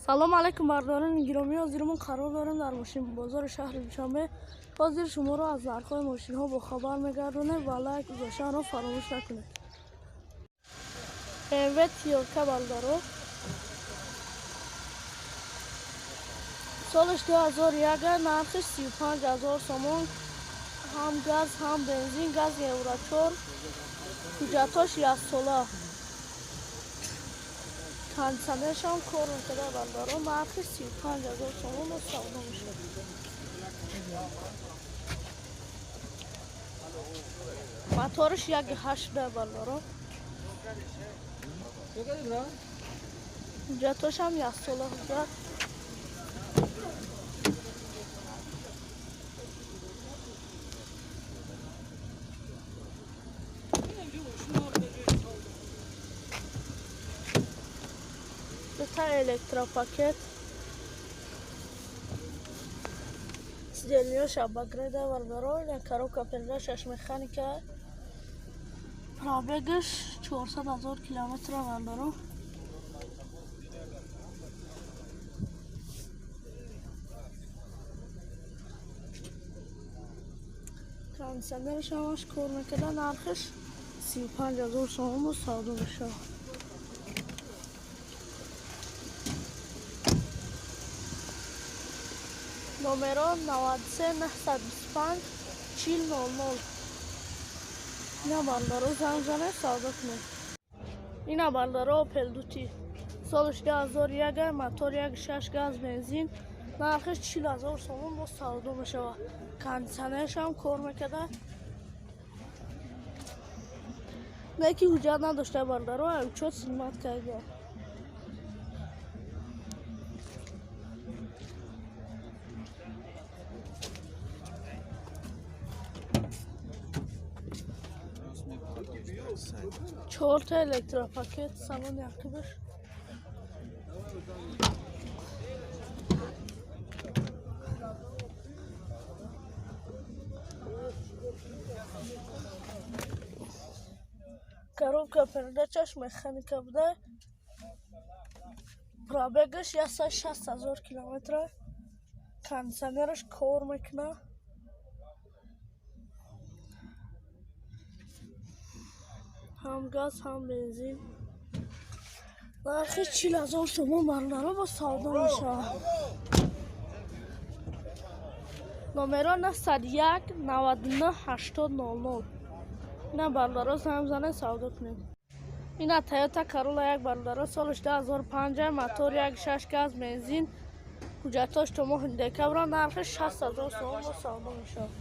Салом алейкум бардорони гиромӣ, ҳозир мо қарор дорем дар мошинбозори шаҳри Душанбе. Ҳозир шуморо аз нархҳои мошинҳо бохабар мегардонем ва лайк гузоштанро фаромӯш накунед. BMW Тиёрка бардаро, солаш 2001, нархиш 35 000 сомон, ҳам газ, ҳам бензин, газ евро 4, ҳуҷҷатҳош яксола, кондитсионершам кор мекарда бардаро, нархи 35 000 сомон савдо мешавад. Мотораш 1,8 бардаро, ҳуҷҷатҳошам яксола ҳуҷҷат. Дута электропакет, сидельниёш абагреда бардаро, коробка передачаш механика, пробегаш 400 000 километра бардаро. Кондитсионераш ҳамаш кор мекарда, нархаш 35 000 сомон савдо мешавад. Номеро 93 925 40 00. Ина бардаро, занг занед, савдо кунед. Ина бардаро, Опел Дути, солаш 2001, мотор 1,6, газ, бензин, нархаш 40 000 сомон боз савдо мешавад. Кондитсионерашам кор мекарда, не ки ҳуҷҷат надошта бардаро, учёт снимать карда. Чорта электропакет, салони ақибаш. Коробка передачаш механика буда, пробегаш 160 000 километра, кондитсионераш кор мекунад. Ҳам газ, ҳам бензин, нархи 40 000 сомон бардаро бо савдо мешавад. Номеро 901 99 80 00. Ина бардаро, занг занед, савдо кунед. Ина Тойота Королла як бардаро, солаш 2005, мотор 1,6, газ, бензин, ҳуҷҷатҳош то моҳи декабра, нархи 60 000 сомон бо савдо мешавад.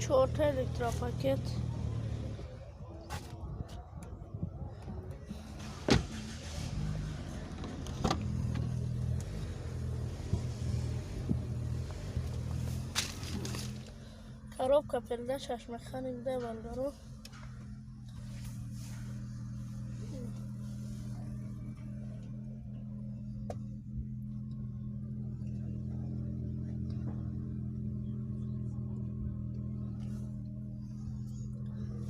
Чорта электропакет. Коробка передачаш механик да бардаро.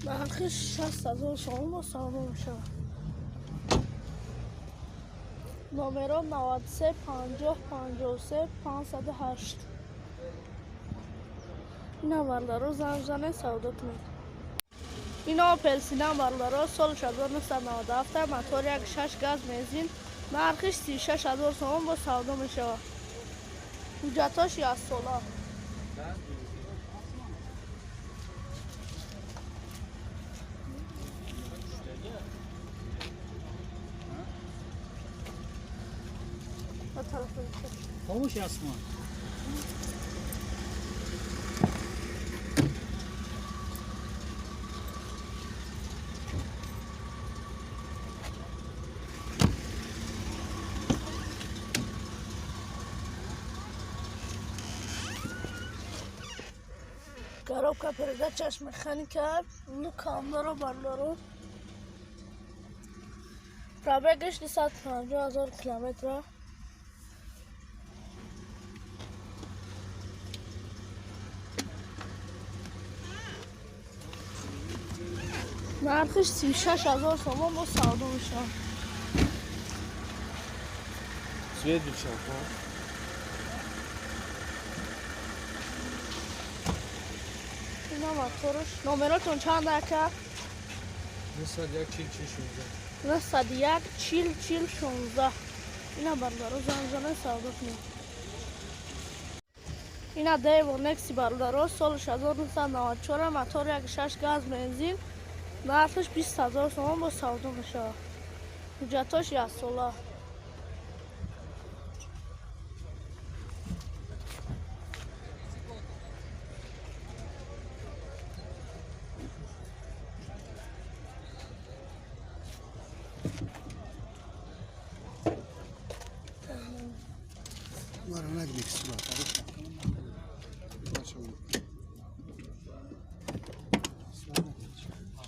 Нархи 60 000 сомон бо савдо мешавад. Номеро 93 50 53 508. Ина бардаро, занг занед, савдо кунед. Ина Опел Сидан бардаро, соли 1997, мотор 1,6, газ, бензин, нархиш 36 000 сомон бо савдо мешавад. Ҳуҷҷатҳош яксола. Хомӯш асмон. Коробка передачаш механика, люкам дора бардаро. Пробегаш 250 000 километра. Нархиш 36 000 сомон бо савдо мешавад. Свет бишав. Ина мотораш. Номеротон чанд ака? 901 40 16. 901 40 40 16. Ина бародаро занг занед, савдо кунед. Ина Daewoo Nexi, бародаро, соли 1994, мотор 1.6 газ, бензин, нархиш 20 000 сомон бо савдо мешавад. Ҳуҷҷатош яксола.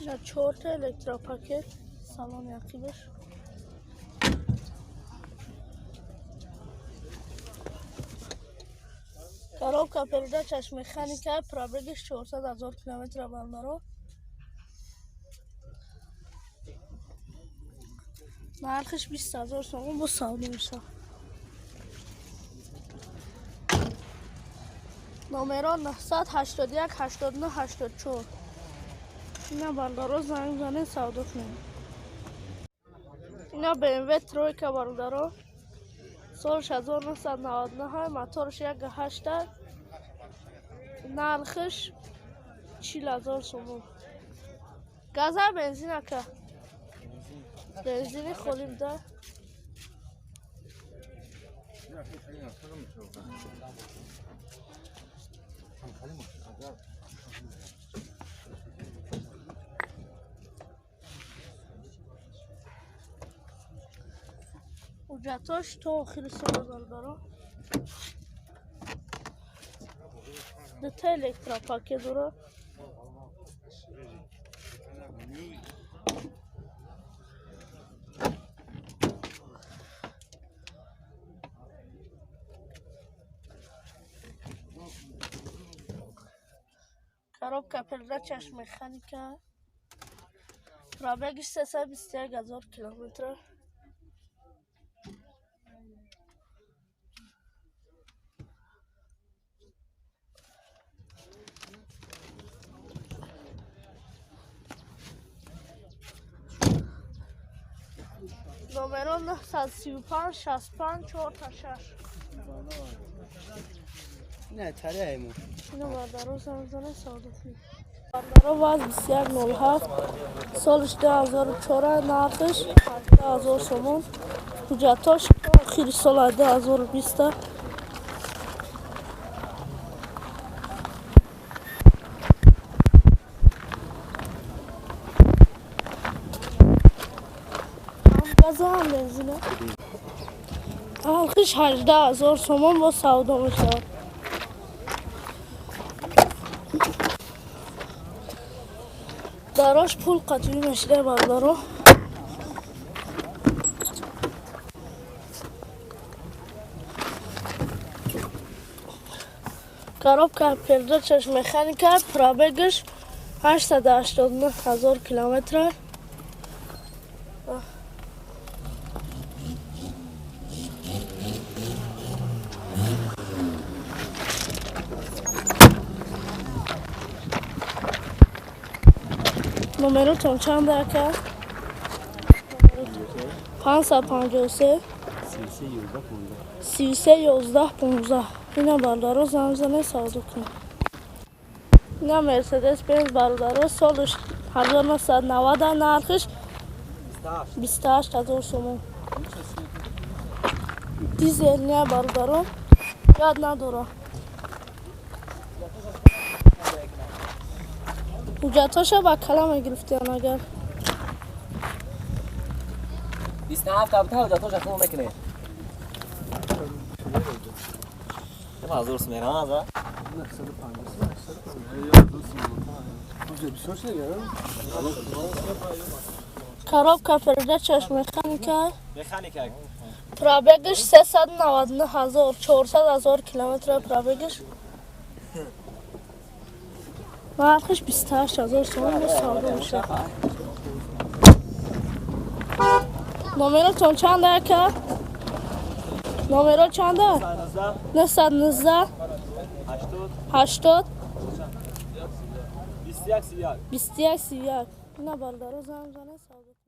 Ина чорта электропакет, салони ақибаш. Коробка передачаш механика, пробегиш 400 000 километра, бародаро. Нархиш 20 000 сомон бо савдо мешавад. Номеро 981 89 84. Ина бародаро занг занед, савдо кунед. Ина BMW тройка, бародаро, соли 1999, моторш 1.8, нархиш 40 000 сомон. Газа, бензин ака? Бензини холим да. Ҳуҷҷатош то охири сол, бародаро. Дута электропакет дора. Коробка передачаш механика. Пробегиш 321 000 километра. Номеро 935 65 4 6. Не, тареему. Ина бародаро занг занед, савдо кунед. Бародаро, ВАЗ 2107, солиш 2004, нархиш 18 000 сомон. Ҳуҷҷатош то охири соли 2020. Ҳам газа, ҳам бензина. Нархиш 18 000 сомон бо савдо мешавад. Дарош пул қатъӣ мешида, бародаро. Коробка передачаш механика, пробегаш 889 000 километра. Номеротон чанд ака? 553 33 11 15. Ина бародаро занг занед, савдо кунед. Ина Мерседес Бенз, бародаро, солиш 1990, нархиш 28 000 сомон. Дизел не, бародаро, яд надора. Ҳуҷҷатҳоша ба кала мегирифтиан агар. 27 абта ҳуҷҷатҳоша хуб мекунед. Мазур смеран за? Коробка передачаш механика. Механика. Пробегаш 399 ҳазор, 400 ҳазор километр пробегаш. Нархаш 28 ҳазор сомон бо савдо мешавад. Номеротон чанд, ака? Номеро чанда? 919 80 21 31. 21 31. Ина, бародаро, занг занед, савдо.